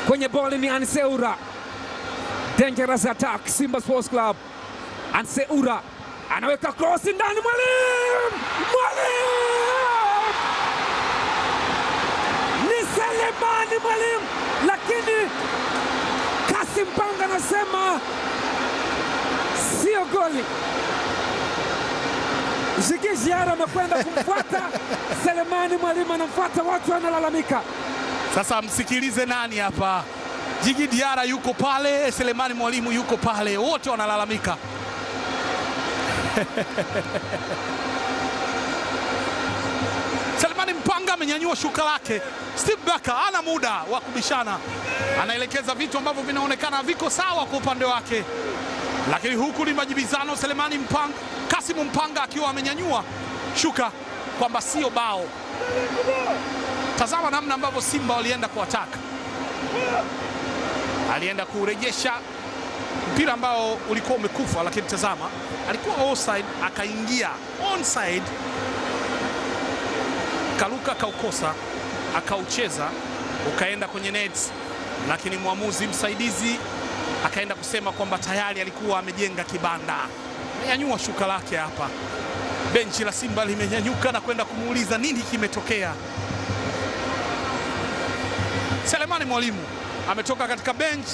Kwenye boli ni Anseura. Dangerous attack Simba Sports Club. Anseura anaweka cross ndani, Mwalimu! Mwalimu! Ni Selemani Mwalimu, lakini Kasim Panga anasema sio goli. Djigui Diarra amekwenda kumfuata Selemani Mwalimu, anamfuata, watu wanalalamika. Sasa msikilize nani hapa? Djigui Diarra yuko pale, Selemani Mwalimu yuko pale, wote wanalalamika. Selemani Mpanga amenyanyua shuka lake. Steve Barker hana muda wa kubishana, anaelekeza vitu ambavyo vinaonekana viko sawa kwa upande wake, lakini huku ni majibizano. Selemani Mpanga, Kasimu Mpanga akiwa amenyanyua shuka kwamba sio bao. Tazama namna ambavyo Simba walienda kuataka, alienda kurejesha mpira ambao ulikuwa umekufa, lakini tazama, alikuwa offside akaingia onside, kaluka akaukosa, akaucheza ukaenda kwenye nets, lakini mwamuzi msaidizi akaenda kusema kwamba tayari alikuwa amejenga kibanda. Amenyanyua shuka lake hapa, benchi la Simba limenyanyuka na kwenda kumuuliza nini kimetokea. Selemani Mwalimu ametoka katika bench